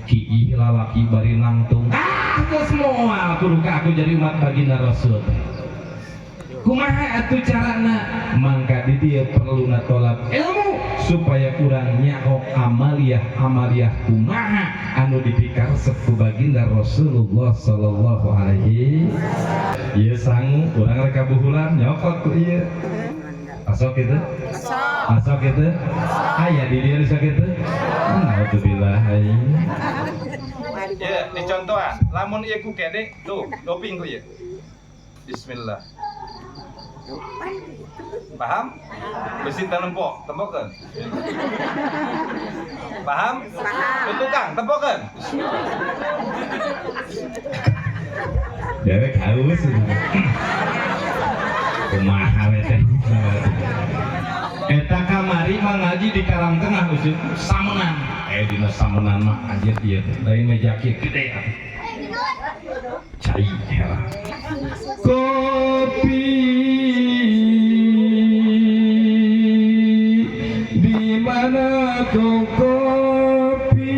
Kiih lalaki bari nangtung. Ah, geus moal kudu ka aku jadi umat baginda Rasul teh. Kumaha atuh carana? Mangka di dieu perlu tolab ilmu supaya kurang nyaho amaliyah amaliyah kumaha anu dipikaresep ku baginda Rasulullah sallallahu alaihi. Ieu sangu urang rek kabuhulan nyokot ku ieu. Asok kitu? Asok kitu? Aya di dieu bisa kitu? Naudzubillah. Ya, dicontohan. Lamun ieu ku kene, tuh, doping ku ieu. Bismillah. Paham? Besi tempo, tempokeun. Paham? Paham. Tukang, tempokeun. Dewek haus. Kumaha we teh. Eta kamari mah ngaji di Karang Tengah useup samenan. Dina samenan mah anjir ieu teh lain meja kieu gede atuh. Cai hela. Kopi di mana kau kopi,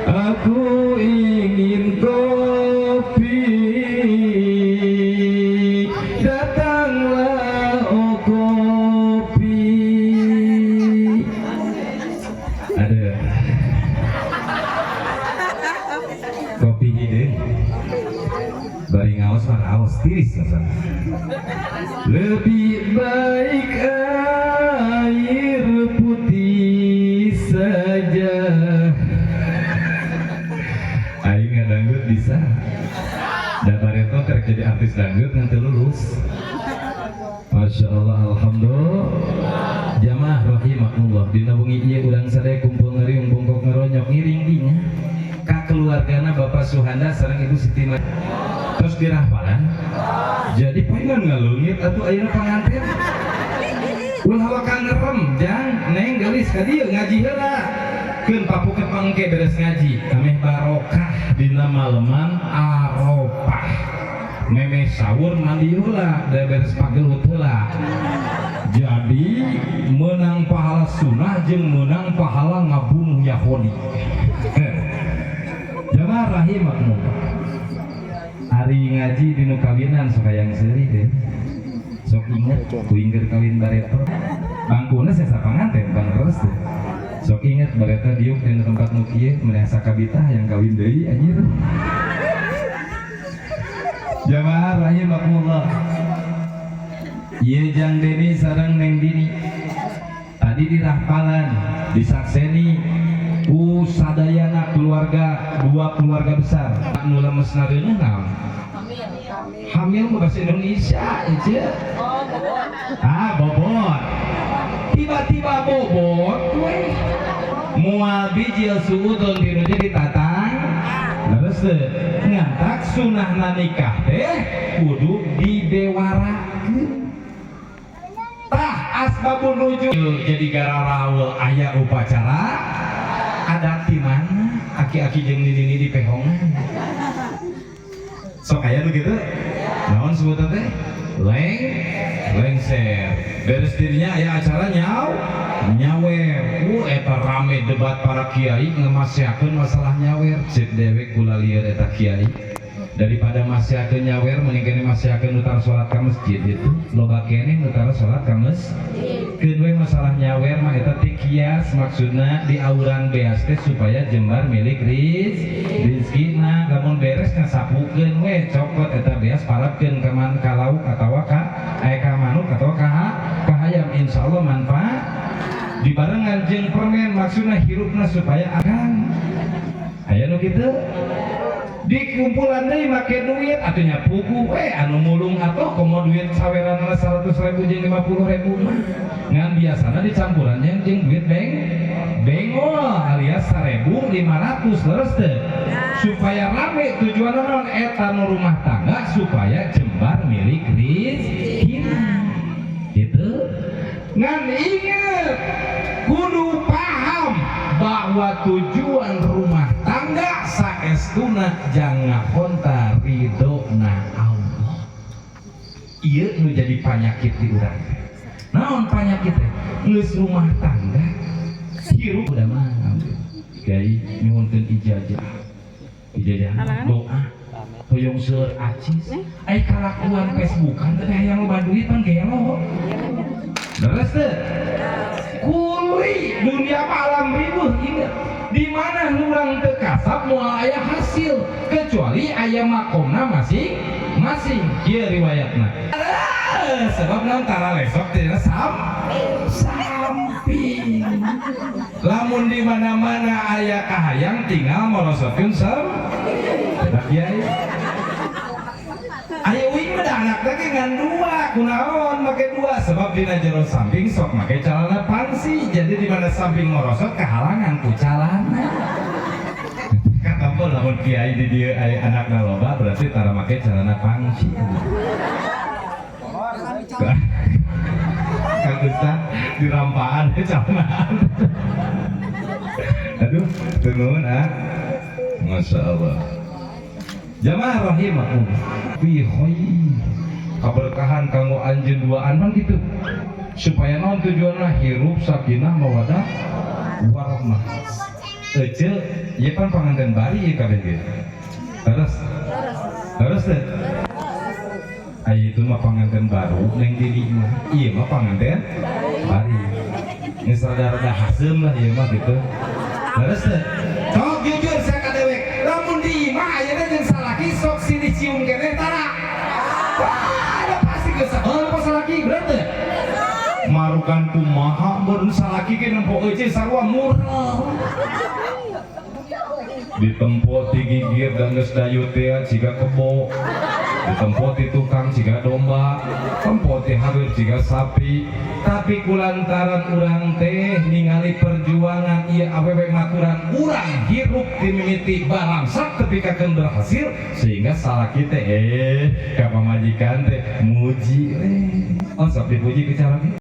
aku ingin kopi, datanglah oh kopi. Ada kopi hideung bari ngaos mah ngaos tiris rasana. Lebih baik air putih saja. Aing ngadangdut bisa. Da bareto kerek jadi artis dangdut ngan teu lulus. Masya Allah, alhamdulillah. Jamaah rahimakumullah, dina wengi ieu urang sadaya kumpul ngariung bongkok ngaronyok ngiring dinya ka keluargana Bapak Suhanda sareng Ibu Siti. Terus dirahpalan. Jadi poingan ngaleungit atuh ayeuna panganten. Ulah waka ngerem jang neng geulis ka dieu ngaji heula. Keun papuket mangke beres ngaji ameh barokah dina maleman Arafah. Memeh sahur mandi heula da beres pagelut heula. Jadi menang pahala sunnah jeung menang pahala ngabunuh Yahudi. Jamaah rahimakumullah. Ari ngaji di nu kawinan sok hayang seuri teh. Sok inget kuing keur kawin bareto. Bangkuna sesa panganten bang terus teh. Sok inget bareto diuk di tempat nu kieu meni asa kabita hayang kawin deui anjir. Jamaah rahimakumullah. Ieu Jang Deni sareng Neng Dini. Tadi dirahpalan, disakseni ku sadayana keluarga, dua keluarga besar. Nu lemesna reuneuh naon? Hamil mah bahasa Indonesia aja. Ah, bobot. Tiba-tiba bobot we. Moal bijil suudon tinu jadi tatang. Terus teu ngantak sunahna nikah teh kudu dibewarakeun. Tah asbabun nuzul jadi gararaweul aya upacara adat di mana aki-aki jeung nini-nini di pehongan. Sok aya nu kitu? Naon sebutan teh? Leng lengser. Beres dirinya aya acara nyawer. Eta rame debat para kiai ngemaseakeun masalah nyawer. Cek dewek kula lieur eta kiai. Daripada maseakeun nyawer mending kene maseakeun nu tara salat ka masjid itu. Loba keneh nu tara salat ka masjid. Keun we masalah nyawer mah eta teh kias maksudna diauran beas teh supaya jembar milik rizkina. Lamun beres ngasapukeun we cokot eta beas parabkeun ka man ka lauk atawa ka ka manuk atawa ka hayam, insyaallah manfaat. Dibarengan jeung permen maksudna hirupna supaya akan aya nu kitu. Dikumpulan deui make duit atuh nya puguh we anu mulung atuh komo duit saweranana 100.000 jeung 50.000 mah ngan biasana dicampuran jeung duit bengol alias 1.500 leres teu supaya rame tujuanna naon eta nu rumah tangga supaya jembar milik rizkina gitu. Ngan inget kudu paham bahwa tujuan rumah tangga saestuna jangan honta ridona Allah. Ieu nu jadi panyakit di urang. Naon panyakit teh? Geus rumah tangga Hirup udah mah kiai nyuhunkeun ijazah. Ijazah doa. Hoyong seueur acis. Ai kalakuan Facebookan teh hayang loba duit pan gelo. Leres teu? Kuli dunia mah alam ribuh, inget. Di mana urang teu kasab moal aya hasil kecuali aya makomna masing-masing. Kieu riwayatna. Ah, sebab naon tara lesok teh samping. Lamun di mana-mana aya kahayang tinggal morosotkeun sam. Eta kiai. Aya uing mah da anak teh ngan dua, kunaon make dua? Sebab dina jero samping sok make calana pangsi. Jadi di mana samping morosot kehalangan ku calana. Kata pun lamun kiai di dieu aya anakna loba berarti tara make calana pangsi. Kang Ustad dirampaan celanaan. Aduh, nuhun ah. Masya Allah. Jamaah rahimakumullah. Fi khair. Kaberkahan kanggo anjeun duaan pan gitu. Supaya naon tujuanna hirup sakinah mawadah warahmah. Ece, ieu pan panganten bari ieu kabeh ge. Terus. Terus teh. Ai itu mah panganten baru neng diri mah. Ieu mah panganten bari. Geus rada-rada haseum lah ieu mah gitu. Terus teh. Sok jujur saya ka dewek. Lamun di imah ayeuna jeung salaki sok silih cium keneh tara. Wah, ada pasti geus sebel pa salaki bener teh. Marukan kumaha meureun salaki ge nempo euceu sarua murel. Ditempo ti gigir dan geus dayut teh jiga kebo. Ditempo ti tukang jiga domba, tempo ti hareup jiga sapi. Tapi kulantaran urang teh ningali perjuangan ieu awewe maturan urang hirup ti mimiti balangsak tepi ka berhasil sehingga salaki teh ka pamajikan teh muji we. Oh, sok dipuji ke calon.